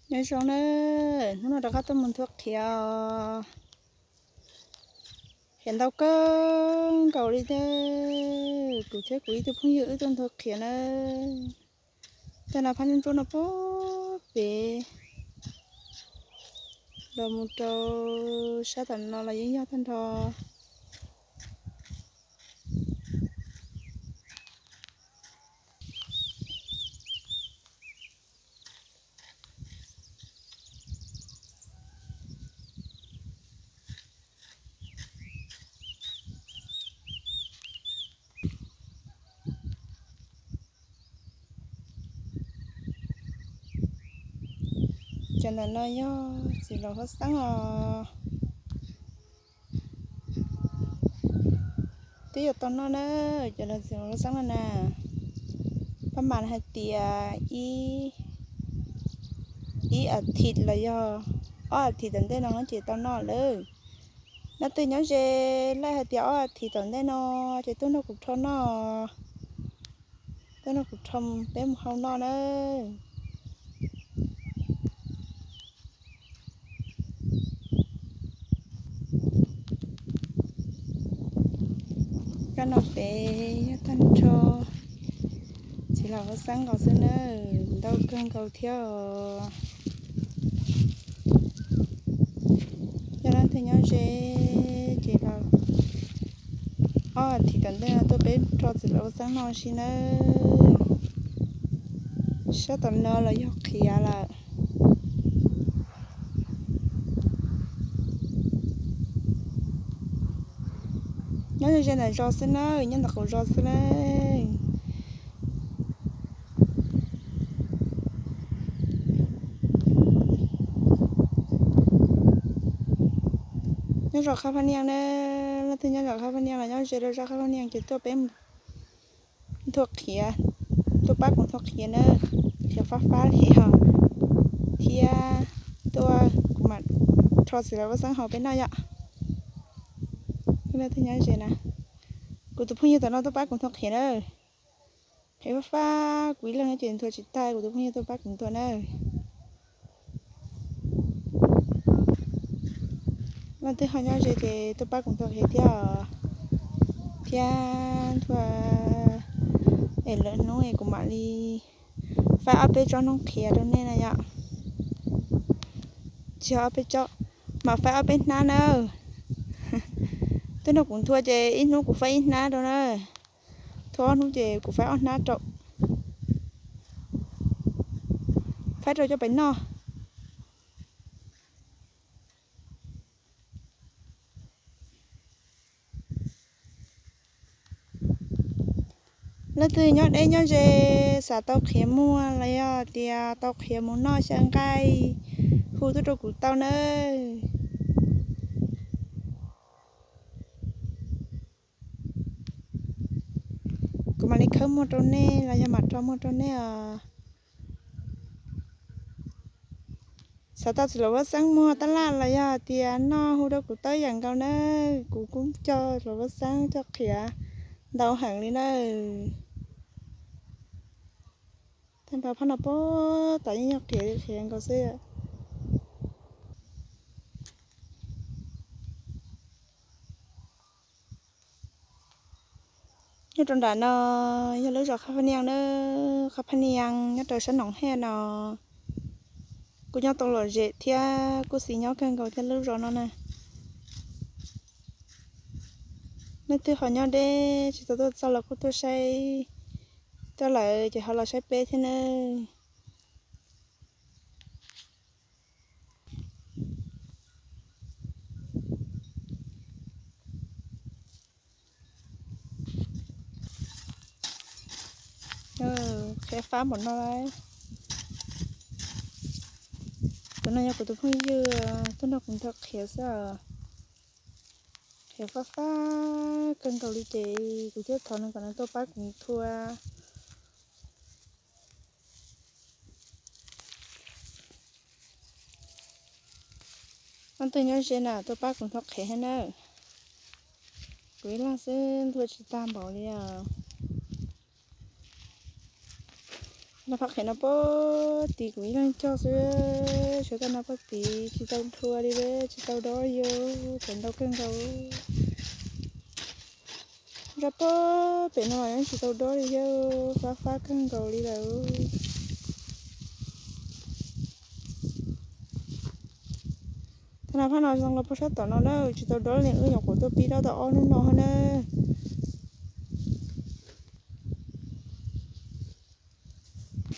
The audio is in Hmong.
Nyob zoo na, hnub no rov qab tuaj mus nthua qhiav os. Qhiav ntau kawg nkaus li thiab, kuv thiab kuv ib tug phooj ywg wb tuaj nthua qhiav na. Tag no phab ntsuab ntsuab no puag pem los mus rau sab tom no los yeej yog tag nrho. Cov ntawm no yog txiv laus huab xeeb os. Twb yuav tau noj na, cov no txiv laus huab xeeb no na. Paj mas hais tias ib, ib as thiv los yog ob as thiv tom ntej no ces tau noj lawm. Leej twg nyob ze lawm hais tias ob as thiv tom ntej no ces tuaj nrog kuv rho noj. Tuaj nrog kuv rho peb mus hau noj na. Kab no pem yog tag nrho txiv laus huab xeeb nkaus xwb na, ntau kawg nkaus thiab os. Yog leej twg nyob ze ces los ob as thiv tom ntej no tuaj peb rho txiv laus huab xeeb noj ua si nawb. Sab tom no los yog qhiav lawm. Nyob ze ntawm zos xwb na, nyob ntawm qaum zos xwb na. Nyob zos Qhab Phab Niaj na, leej twg nyob zos Qhab Phab Niaj los nyob ze rau zos Qhab Phab Niaj ces tuaj peb nthua qhiav, tuaj pab kuv nthua qhiav na, qhiav fab fab li os, thiab tuaj kuv mam rho txiv laus huab xeeb hau peb noj yom. Leej twg nyob ze na, kuv tus phooj ywg tom no tuaj pab kuv nthua qhiav na. Qhiav fab fab, kuv ib leeg no ces nthua tsis tag, kuv tus phooj ywg tuaj pab kuv nthua na. Leej twg ho nyob ze ces tuaj pab kuv nthua qhiav thiab os, thiab nthua es lwm hnub es kuv mam li faib ob peb tsob noob qhiav rau nej na yom. Tsis yog ob peb tsob, mam faib ob peb hnab na. Twb no kuv nthua ces ib hnub kuv faib ib hnab rau na, nthua ob hnub ces kuv faib ob hnab rau, faib rau coj pem noj. Leej twg nyob deb nyob ze xav tau qhiav muag los yog tias tau qhiav mus noj xyaw nqaij, hu tuaj rau kuv tau nawb. Kuv mam li khawb muag rau nej los yog mam rho muag rau nej os. Xav tau txiv laus huab xeeb muag tab laj los yog tias noj hu rau kuv tau ib yam nkaus na. Kuv kuj coj laus huab xeeb coj qhiav ntau heev li na. Tag nrho phab no puag tom yeej yog qhiav qhiav nkaus xwb. Nyob rau nram no yog lub zos Qhab Phab Niaj na, Qhab Phab Niaj nyob rau sab Noom Hej no. Kuj nyob tau lom zem thiab kuj xis nyob kawg nkaus thiab lub zos no na. Leej twg ho nyob deb tsis tau tuaj txog los kuj tuaj saib, tuaj lawm ces ho los saib peb thiab nawb. Qhiav fab npaum no lawm. Tus no yog kuv tus phooj ywg tuaj nrog kuv nthua qhiav xwb os. Qhiav fab fab kawg nkaus li ces kuv thiaj thov nws kom nws tuaj pab kuv nthua. Leej twg nyob ze na tuaj pab kuv nthua qhiav thiab nawb. Kuv ib leeg xwb nthua tsis tag npaum li os. Noj phab qhev no puag tid kuv ib leeg cog xwb, sawv tag no puag tid tsis tau hlua li, tsis tau dob li, cov ntau kawg nkaus. Zaj puag pem no los yeej tsis tau dob li thiab, fab fab kawg nkaus li lawm. Thaj no phab no zoo nkaus puag sab tom no na, tsis tau dob li, wb nyuam qhuav tuaj pib dob tau ob hnub no na.